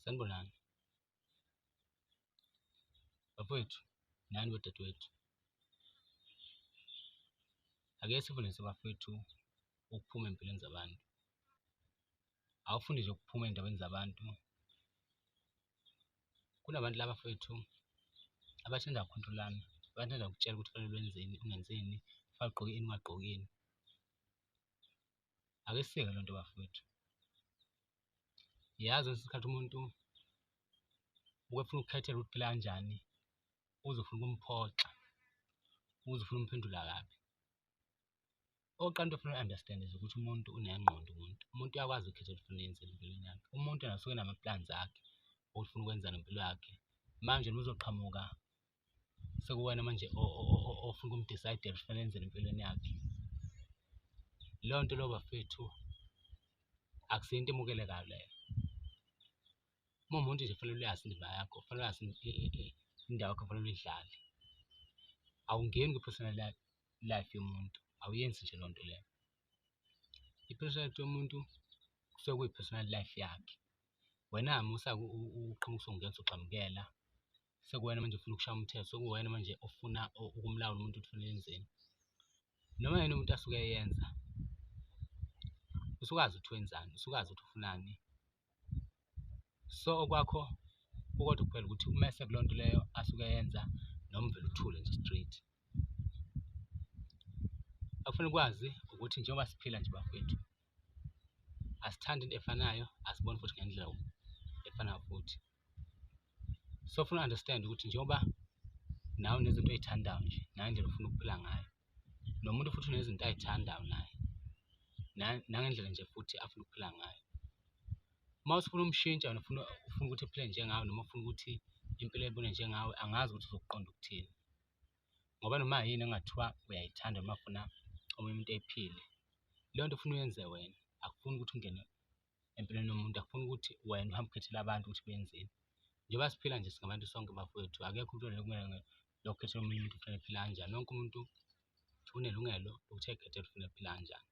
Sanibonani. Bafowethu nani bodadewethu. Ake sifundise bafowethu ukuphuma ey'mpilweni zabantu. Awufundi nje ukuphuma ey'ndaweni zabantu. Kunabantu la bafowethu abathanda ukukhontrolana, abathanda ukutshela ukuthi kufanele wenzeni ungenzeni, kufanele ugqoke ini ungagqoki ini. Ake siyeke loo nto bafowethu. Yazi ngesinye isikhathi umuntu uke efuna ukukhethela ukuthi uphila kanjani, uze ufune ukumphoxa, uze ufune ukumphendula kabi. Okokuqala into ofanele uyi-understand-e nje ukuthi umuntu unengqondo umuntu, umuntu uyakwazi ukukhethela ukuthi ufuna ukwenzani empilweni yakhe. Umuntu yena usuke enama-plans akhe ukuthi ufuna ukwenzani ngempilo yakhe. Manje wena uzoqhamuka sekuwena manje ofuna ukum-decide-ela ukuthi kufanele enzeni empilweni yakhe. Leyo nto leyo bafethu akusiyo into emukelekayo leyo. Uma uwumuntu nje kufanele uyazi indima yakho, kufanele uyazi indawo yakho kufanele uyidlale. Awungeni kwi-personal life yomuntu, awuyenzi nje leyo nto leyo. I-personality yomuntu kusuke kuyi-personal life yakhe. Wena musa-ke uqhamuka usungena usugxambukela, sekuwena manje ofuna ukushaya umthetho, sekuwena manje ofuna ukumlawula umuntu ukuthi kufanele enzeni. Noma yini umuntu asuke eyenza, usuke azi ukuthi wenzani, usuke azi ukuthi ufunani. So okwakho kukodwa kuphela ukuthi umese kuleyo nto leyo asuke eyenza noma uvele uthule nje straight. Akufanele ukwazi ukuthi njengoba siphila nje bafowethu, asithandi into efanayo, asiboni futhi ngendlela efanayo futhi. So funa u-understand ukuthi njengoba nawe unezinto oy'thandayo nje nangendlela ofuna ukuphila ngayo, nomuntu futhi unezinto ay'thandayo naye nangendlela nje futhi afuna ukuphila ngayo. Uma usufuna umshintsha wena ufuna ufuna ukuthi ephile njengawe noma ufuna ukuthi impilo ayibone njengawe, angazi ukuthi uzokuqonda ukuthini. Ngoba noma yini engathiwa uyayithanda noma ufuna omunye umuntu eyiphile, leyo nto ufuna uyenze wena, akufuni ukuthi ungene empilweni yomuntu, akufuni ukuthi wena uhambe ukhethela abantu ukuthi benzeni. Njengoba siphila nje singabantu sonke bafowethu, akekho umuntu onelungelo lokukhethela omunye umuntu kufanele ephile kanjani. Wonke umuntu unelungelo lokuthi ayikhethele ukuthi ufuna ukuphila kanjani.